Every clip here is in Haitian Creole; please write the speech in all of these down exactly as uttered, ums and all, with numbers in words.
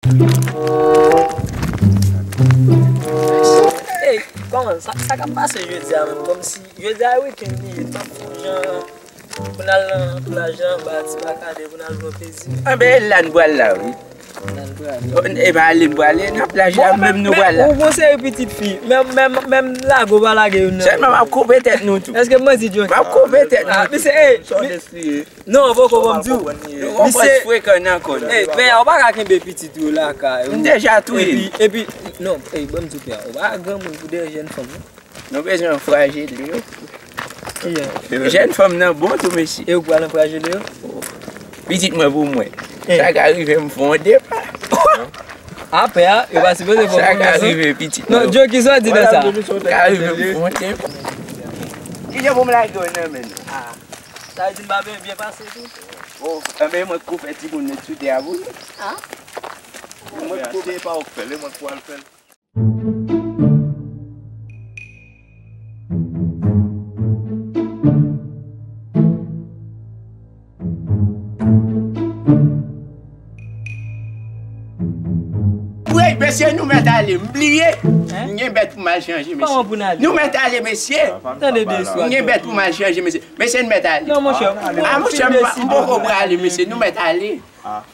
Ey, kòman, sa, sa k ap pase jodi a menm? Kòmsi jodi a wikenn li ye, tankou jan pou n al nan plaj la anba ti bakade pou n al pran plezi. Anben, e la n pral la, wi. Nan pral. E pa ale n prale nan plaj la, menm nou pral la. Ou gon seri pitit fi, menm, menm, menm lage w pa lage youn nan. Sèlman m ap koupe tèt nou tou. Èske m manti, John? M ap koupe tèt nou tou. Misye, ey, non, poko, ban m di w. Misye frekan nan kò n. Ey, pè, ou pa ka kenbe pitit yo lakay ou. M deja touye. Epi, epi, non, ey, ban m di w, pè, ou pa granmoun pou dèyè jèn fanm, non. Nou bezwen frajile yo. Kijan? Jèn fanm nan bon tou, mesye. E ou pral ankouraje yo? Pitit mwen pou mwen. Sa ka rive m fè yon depa. Apre a, yo pa sipoze fè yon pwomès, non? Sa ka rive, pitit mwen. Non, Joe, kisa w di de sa? Ka rive m fè yon depa. Kijan pou m lage w nan men nou? Sa vle di m pa byen, byen pase tou? Oh, enben, mwen k kou fè timoun met sou tè a pou nou. Mwen k kou. Se pa ou k fè l, e mwen k pral fè l. Wi, mesye, nou mèt ale. M bliye. M gen bèt pou m al chanje, mesye. Kòman pou n ale? Nou mèt ale, mesye. M gen bèt pou m al chanje, mesye. Mesye, nou mèt ale. Non, monchè. A, monchè, m poko prale, mesye. Nou mèt ale.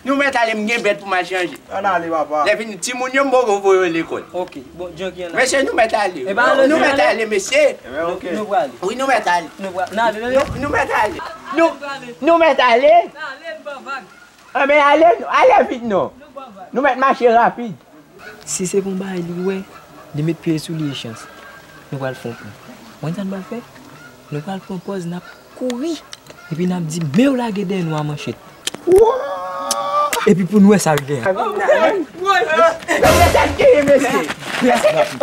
Nou mèt ale, m gen bèt pou m al chanje. Ann ale, papa. Lè fini, timoun yo, m poko voye yo lekòl. Ok, bon, John ki ann ale. Mesye, nou mèt ale. Nou mèt ale, mesye. Nou prale. Wi, nou mèt ale. Nou mèt ale. Nou mèt ale. Anben, ale, ale vit non. Nou mèt mache rapid. Si se pou yon bagay li wè, li met pye sou li e chans. Nou pral fè yon plan. Ou konn sa n pral fè? Nou pral pran pòz n ap kouri. Epi n ap di, men yo lage dèyè nou a manchèt. Epi pou n wè sa k gen. Mesye, sa k genyen, mesye?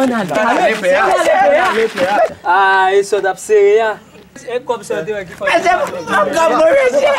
Ann ale. Ann ale, pè a. A, e sa w t ap sere a. E kòb sa w te wè ki fè w. Mesye, m ap kòb mwen, mesye.